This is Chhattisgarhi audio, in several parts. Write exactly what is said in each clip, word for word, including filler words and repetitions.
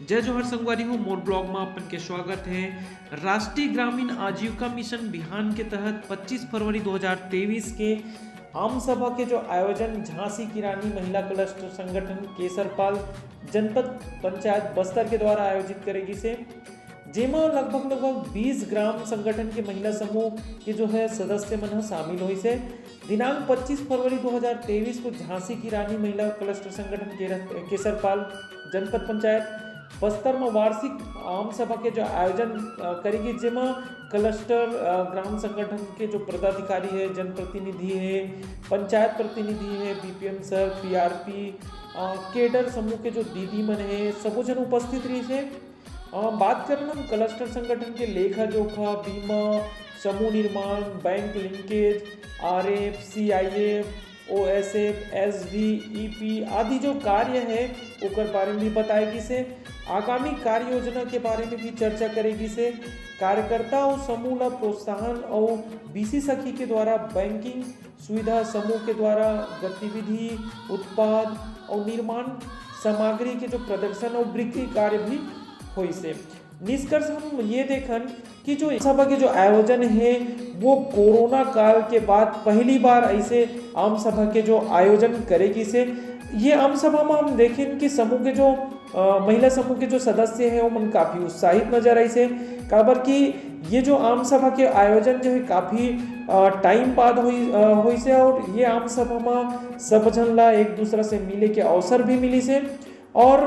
जय जोहार संगवारी हो, मोर blog में अपन के स्वागत है। राष्ट्रीय ग्रामीण आजीविका मिशन बिहान के तहत पच्चीस फरवरी दो हज़ार तेईस के आम सभा के जो आयोजन झांसी की रानी महिला cluster संगठन केसरपाल जनपद पंचायत बस्तर के द्वारा आयोजित करे गिस हे, जेमा लगभग लगभग बीस ग्राम संगठन के महिला समूह के जो है सदस्य मन ह शामिल होइस हे। दिनांक पच्चीस फरवरी दो हज़ार तेईस को झांसी की रानी महिला cluster संगठन के केसरपाल जनपद पंचायत बस्तर में वार्षिक आम सभा के जो आयोजन करे गिस, जेमा cluster ग्राम संगठन के जो पदाधिकारी है, जनप्रतिनिधि है, पंचायत प्रतिनिधि है, बीपीएम सर, पीआरपी, कैडर समूह के जो दीदी मन है, सबो झन उपस्थित रहिस हे। बात करन हम cluster संगठन के लेखा जोखा, बीमा, समूह निर्माण, bank linkage, RF, CIF, OSF, SV, EP आदि जो कार्य है, ओकर बारे में भी बताए गिस हे। आगामी कार्य योजना के बारे में भी चर्चा करे गिस हे। कार्यकर्ता अउ समूह ला प्रोत्साहन अउ बीसी सखी के द्वारा बैंकिंग सुविधा, समूह के द्वारा गतिविधि, उत्पाद अउ निर्माण सामग्री के जो प्रदर्शन अउ बिक्री कार्य भी होइस हे। निष्कर्ष हम ये देखन कि जो सभा के जो आयोजन है, वो कोरोना काल के बाद पहली बार ऐसे आम सभा के जो आयोजन करे गिस हे। ये आम सभा में हम देखेन कि समूह के जो महिला समूह के जो सदस्य है, ओमन काफी उत्साहित नजर आइस हे, काबर कि ये जो आम सभा के आयोजन जो है काफी टाइम बाद होइस हे और ये आम सभा में सब झन ला एक दूसरा से मिले के अवसर भी मिलिस हे और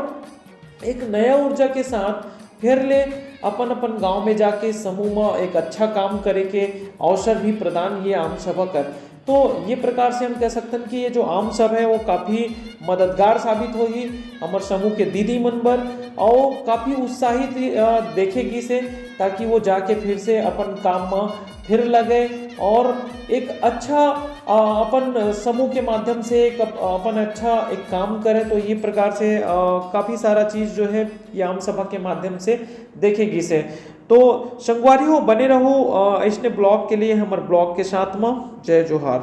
एक नया ऊर्जा के साथ फिर ले अपन अपन गांव में जाके समूह में एक अच्छा काम करे के अवसर भी प्रदान ये आम सभा कर। तो ये प्रकार से हम कह सकथन कि ये जो आम सभा है, वो काफी मददगार साबित होही हमर समूह के दीदी मन बर, और काफी उत्साहित देखे गिस हे, ताकि वो जाके फिर से अपन काम में फिर लगे और एक अच्छा अपन समूह के माध्यम से एक अपन अच्छा एक काम करे। तो ये प्रकार से काफी सारा चीज जो है ये आम सभा के माध्यम से देखे गिस हे। तो संगवारी हो, बने रहू ऐसने blog के लिए हमर blog के साथ में। जय जोहार।